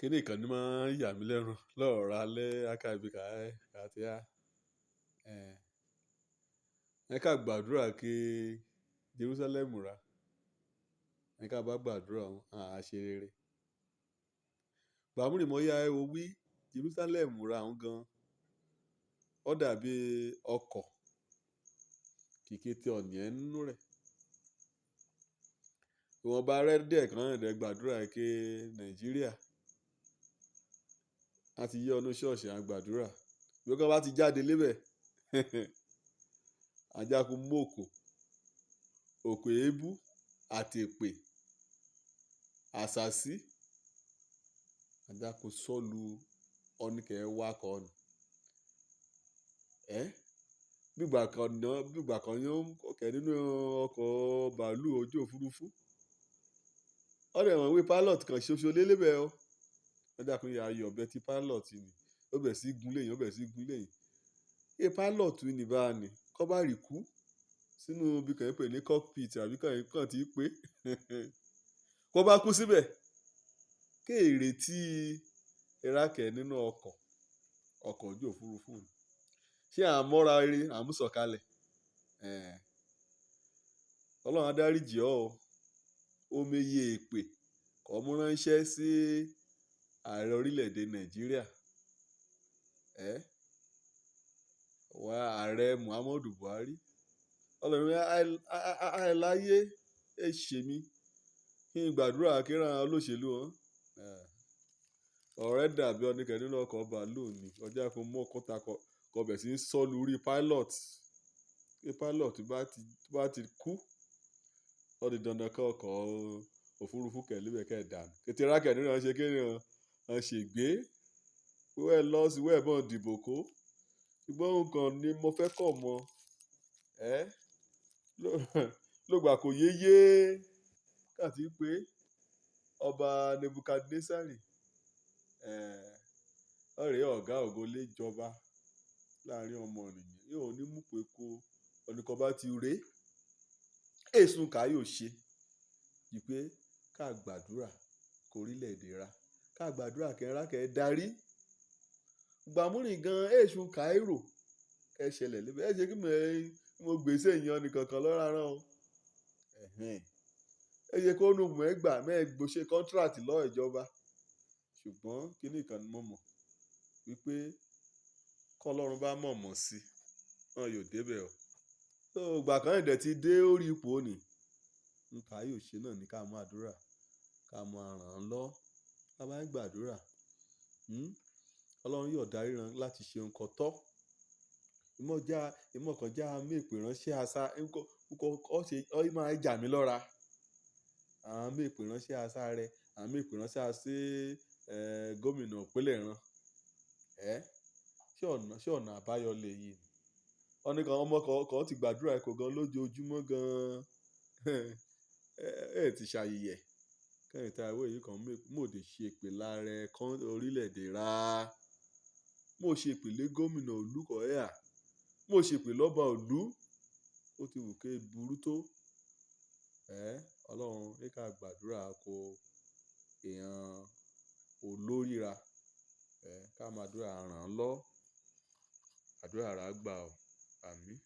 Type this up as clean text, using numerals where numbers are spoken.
Kíni ìkànnì máa ń yà mí lẹ́nu lọ́ọ̀rọ̀ alẹ́ akábíkà àti á. Ẹ ká gbàdúrà kí Jerusalem ra. Ẹ ká bá gbàdúrà wọn, à ṣe rere. Gbàmúrì mọ́ yá ẹ wo wí Jerusalem ra òun gan. Ó dàbí ọkọ̀ kìkì tí ọ̀nì ẹ̀ nínú rẹ̀. Ìwọ̀nba rẹ díẹ̀ kan rẹ̀ gbàdúrà kí Nàìjíríà. A ti yí ọ̀nà ṣọ́ọ̀ṣì à ń gbàdúrà. Bí wọ́n bá ti jáde lébẹ̀, ajá kú mú òkò, òkò èébú àti èpè, àsàsí. Ajá kú sọ́lù ọ̀nìkẹ́ wá kọ́ ni. Ẹ́ bí ìgbà kan náà, bí ìgbà kan yóò kẹ̀ nínú ọkọ̀ bàálù ojú òfurufú. Ó dẹ̀ mọ̀ wí pilot kan ṣoṣo lélébẹ̀ o. Ajá kú ya yọ̀ ọ̀bẹ tí pilot ni. Ó bẹ̀ sí gun léyìn, ó bẹ̀ sí gun léyìn. Ẹ pilot ni bá ní, kó bá rí kú sínú ibi kan pè ní cockpit àbí kan tí pé. Kó bá kú síbẹ̀, ké ìrètí ìrákẹ̀ nínú ọkọ̀, ọkọ̀ ojú òfurufú ni. Ṣé à ń mọ́ra eré, à ń mú sọ̀kalẹ̀? Ẹ̀. Ọlọ́run á dáríjì ọ́ o. Ó méye èpè kó mú ránṣẹ́ sí ààrẹ orílẹ̀-èdè Nàìjíríà. Ẹ́. Wá ààrẹ Muhammadu Buhari. Ọlọ́run àìláyé ẹ ṣe mí. Kí n gbàdúrà kí rán olóṣèlú wọn. Ẹ̀. Ọ̀rẹ́ dàbí ọ̀nìkẹ́ nínú ọkọ̀ bàálù ni. Ọjà kó mú òkúta kọ bẹ̀ sí ń sọ lórí pilot. Bí pilot bá ti kú, ó di dandan kí ọkọ̀ òfurufú kẹ̀ lébẹ̀ kẹ́ dànù. Kété rákẹ̀ nínú wọn ṣe kí ni wọ́n ṣe gbé. Wẹ́ lọ sí wẹ́ bọ́n dìbò kó. Ṣùgbọ́n nǹkan ni mo fẹ́ kọ̀ mọ̀. Ẹ́. Lógbà kò yéyé. Ká tí pé ọba Nebuchadnezzari, ẹ̀, ọ̀rẹ́ ọ̀gá ògo lè jọba láàárín ọmọ ènìyàn. Yóò ní mú pé kó ọ̀nìkan bá ti ré. Èsùn ká yóò ṣe. Wípé ká gbàdúrà kó orílẹ̀-èdè ra. Ká gbàdúrà kí rákẹ̀ darí. Gbàmúrì gan èsùn Cairo kẹ́ ṣẹlẹ̀ lébẹ̀. Ẹ ṣe kí mo gbèsè yan nìkan kan lọ́ra rán o. Ẹ̀hẹn. Ẹ ṣe kó nu mọ̀ ẹ́ gbà mẹ́ gbó ṣe contract lọ́wọ́ ìjọba. Ṣùgbọ́n kíni ìkànnì mo mọ̀ wípé kọ́ Ọlọ́run bá mọ̀ mọ̀ sí, wọn yóò débẹ̀ o. So ìgbà kan ẹ̀dẹ̀ ti dé orí ipò ni. Nǹkan yóò ṣe náà ní ká mú àdúrà, ká mú ràn án lọ́. Ká bá ń gbàdúrà. Ọlọ́run yóò darí ran láti ṣe nǹkan tọ́. Ìmọ̀já, ìmọ̀kànjá méèpé ránṣẹ́ asá, nǹkan, nǹkan ó ṣe, ó máa jà mí lọ́ra. Àwọn méèpé ránṣẹ́ asá rẹ, àwọn méèpé ránṣẹ́ sí, ẹ́, gómìnà ìpínlẹ̀ rán. Ẹ́, ṣé ọ̀nà àbáyọ lè yí ni? Ọ̀nìkan ọmọ kan ti gbàdúrà ẹ̀kọ́ gan lójoojúmọ́ gan. Ẹ ti ṣàyẹ̀yẹ̀. Kẹ́hìn tí àwọ̀ yìí kan mòdì ṣe pè lára ẹ̀ kan orílẹ̀-èdè ra. Mo ṣe pè lé gómìnà ìlú Korea. Mo ṣe pè lọ́ba ìlú. Ó ti wù kí burú tó. Ẹ́, Ọlọ́run ní ká gbàdúrà kó èèyàn olórí ra. Ẹ́, ká máa àdúrà ràn án lọ́. Àdúrà rà gbà o. Àmín.